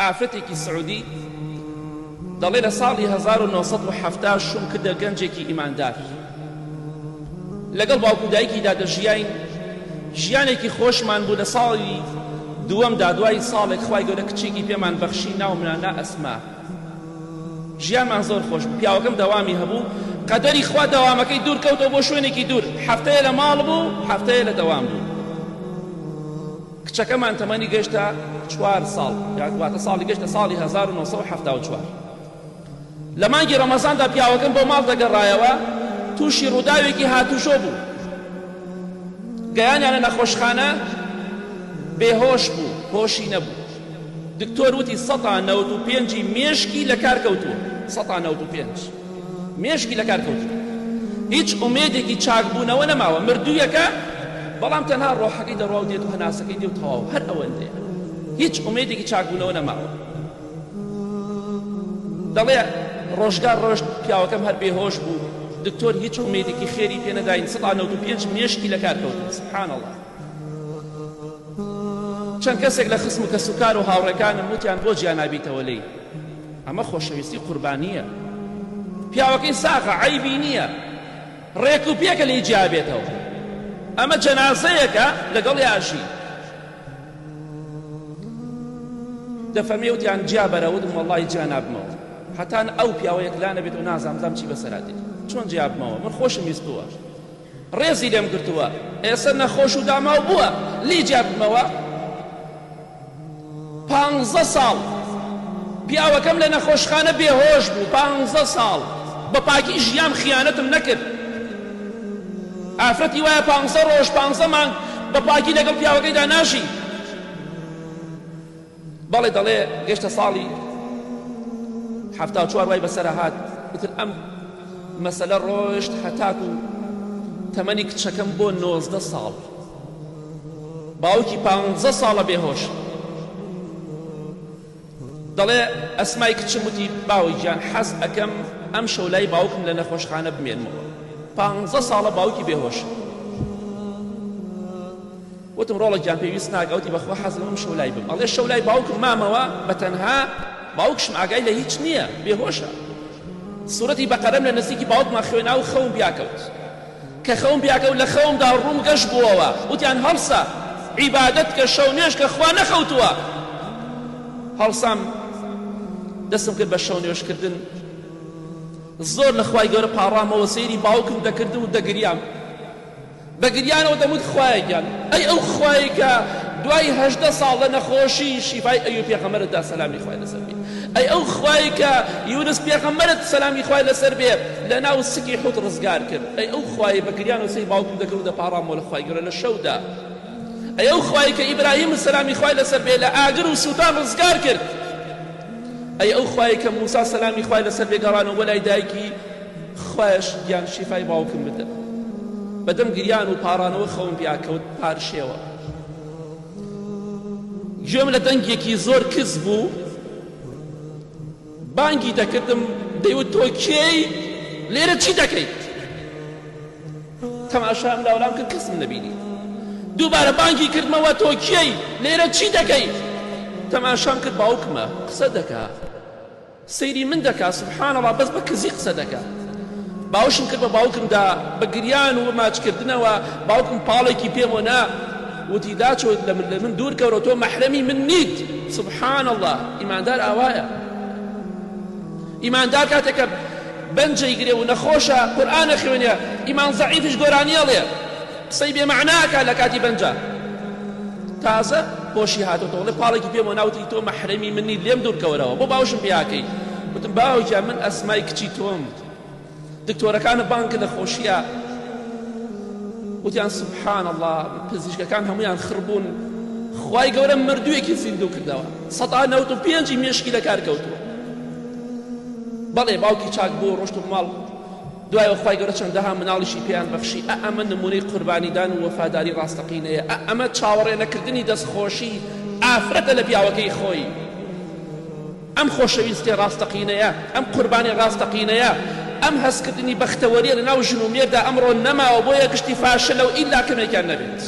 ئافرەتێکی سعودی دەڵێ لە ساڵی 1970 شوم کردە گەنجێکی ئیماندار لەگەڵ باوک و دایکیدا دەژیاین ژیانێکی خۆشمان بوو لە ساڵی دووەمدا دوای ساڵێک خوای گەورە کچێکی پێمان بەخشی ناومنا نا ئەسما ژیانمان زۆر خۆش بوو پیاوەکەم دەوامی هەبوو قەدەری خوا دەوامەکەی دوور کەوتەوە بۆ شوێنێکی دوور هەفتەیە لە ماڵ بوو هەفتەیە لە دەوام بوو کچەکەمان تەمەنی گەشتە چوار ساڵ واتە ساڵی گەشتە ساڵی 1974 لە مانگی ڕەمەزاندا پیاوەکەم بۆ ماڵ دەگەڕایەوە تووشی ڕووداوێکی هاتوچۆ بوو گەیانیانە نەخۆشخانە بێهۆش بوو هۆشی نەبوو دکتۆر وتی سەتا نەوەت و پێنجی مێشکی لەکار کەوتووە سەتا نەوەت و پێنج مێشکی لەکار کەوتووە هیچ ئومێدێکی چاکبوونەوە نەماوە مردوویەکە بەڵام تەنها ڕۆحەکەی دەڕوا و دێت و هەناسەکەی دێ و تەواو هەر ئەوەندەیە هیچ ئومێدێکی چاکبوونەوە نەماوە دەڵێ ڕۆژگار ڕۆشت پیاوەکەم هەر بێهۆش بوو دکتۆر هیچ ئومێدێکی خێری پێ نەداین سەتا نەوەت و پێنج مێشکی لەکار کەوتووە سبحان اللە چەند کەسێک لە خزم و کەسوکار و هاوڕێکانم وتیان بۆ جیا نابیتەوە لێی؟ ئەمە خۆشەویستی قوربانییە. پیاوەکەی ساغە، عەیبی نییە، ڕێک و پێکە لێی جیا بێتەوە. ئەمە جەنازەیەکە لەگەڵیا ئەژی. دەفەرمێ وتیان جیا بەرە، وتم وەڵڵاهی جیا نابمەوە. هەتا ئەو پیاوە یەکلا نەبێتەوە نازانم بزانم چی بەسەرا دێت. چۆن جیا بمەوە؟ من خۆشم ویستووە. ڕێزی لێم گرتووە ئێستا نەخۆش و داماو بووە لێی جیا ببمەوە؟ پانزە ساڵ پیاوەکەم لە نەخۆشخانە بێهۆش بوو پانزە ساڵ بە پاکی ژیام خیانەتم نەکرد ئافرەتی وایە پانزە ڕۆژ پانزە مانگ بە پاکی لەگەڵ پیاوەکەیدا ناژی. بەڵێ دەڵێ گەشتە ساڵی 74 وای بەسەرا هات ئیتر ئەم مەسەلە ڕۆشت هەتاکو تەمەنی کچەکەم بۆ 19 ساڵ باوکی پانزە ساڵە بێهۆش دەڵێ ئەسمای کچم وتی باوە گیان حەز ئەکەم ئەم شەو لای باوکم لە نەخۆشخانە بمێنمەوە پانزە ساڵە باوکی بێهۆش وتم ڕۆڵە گیان پێویست ناکا وتی بەخوا حەزم ئەم شەو لای بم ئەڵێ شەو لای باوکم مامەوە بە تەنها باوکشم ئاگای لە هیچ نییە بێهۆشە سورەتی بەقەرەم لە نزیکی باوکما خوێنا و خەوم پیاکەوت کە خەوم پیاکەوت لە خەومدا ڕووم گەش بووەوە وتیان هەڵسە عیبادەت کە شەو نوێژ کە خوا نەخەوتووە هەڵسام دەستم کرد بە شەو نوێژکردن زۆر لە خوای گەورە پاڕامەوە سەیری باوکم دەکردم و دەگریام بە گریانەوە دەموت خوایە گیان ئەی ئەو خوایەی کە دوای 18 ساڵ لە نەخۆشی شیفای ئەیوب پێغەمبەرت دا سەلامی خوای لەسەر بێ ئەی ئەو خوایەی کە یونس پێغەمبەرت سەلامی خوای لەسەر بێ لە ناو سکی حوت ڕزگار کرد ئەی ئەو خوایەی بە گریانەوە سەیری باوکم دەکرد و دەپاڕامەوە لە خوای گەورە لە شەودا ئەی ئەو خوایەی کە ئیبراهیم سەلامی خوای لەسەر بێ لە ئاگر و سووتان ڕزگار کرد ئەی ئەو خوایەی کە موسا سەلامی خوای لەسەر بێ گەڕانەوە بۆ لای دایکی خوایە گیان شیفای باوکم بدە. بەدەم گریان و پاڕانەوە خەوم پیا کەوت پارشێوە. گوێم لە دەنگێکی زۆر کز بوو بانگی دەکردم دەیوت تۆ کێی لێرە چی دەکەیت؟ تەماشام لاولام کرد کەسم نەبینی. دووبارە بانگی کردمەوە تۆ کێی لێرە چی دەکەیت؟ تەماشام کرد باوکمە قسە دەکا. سەیری من دەکا سبحان اللە بەس بە کزی قسە دەکا باوشم کرد بە باوکمدا بە گریان و بە ماچ کردنەوە باوکم پاڵێکی پێمەوە نا وتی داچۆ لە من لە من دوور کەورە تۆ مەحرەمی من نیت سبحان اللە ئیماندار ئاوایە ئیماندار کاتێک کە بەنجەی گرێ و نەخۆشە قورئان ئەخوێنێ ئیمان زەعیفیش گۆرانی ئەڵێ قسەی بێ مەعنا ئەکا لە کاتی بەنجا تازە هۆشی هاتۆتەوە ڵێ پاڵێکی پێمەوە نا وتی تۆ مەحرەمی منی لێم دوور کەوەرەوە بۆ باوشم پیاکەی وتم باوە گیان من ئەسمای کچی تۆم دکتۆرەکانە بانگ کردە خۆشیە وتیان سبحان الله پزیشکەکان هەمویان خڕ بوون خوای گەورە مردوویەکی زیندوو کردەوە سەتا نەوت و پێنجی مێشکی لەکار کەوتووە بەڵێ باوکی چاک بوو ڕۆشت ماڵ دوایەوە خوای گەورە چەندەها مناڵیشی پێیان بەخشی، ئە ئەمە نمونەی قوربانیدان و وەفاداری ڕاستەقینەیە، ئە ئەمە چاوەڕێ نەکردنی دەستخۆشی ئافرەتە لە پیاوەکەی خۆی، ئەم خۆشەویستیە ڕاستەقینەیە، ئەم قوربانی ڕاستەقینەیە، ئەم هەستکردنی بەختەوەریە لەناو ژن و مێردا ئەمڕۆ نەماوە، بۆیە گشتی فاشلە و ئیلا کەمێکیان نەبێت.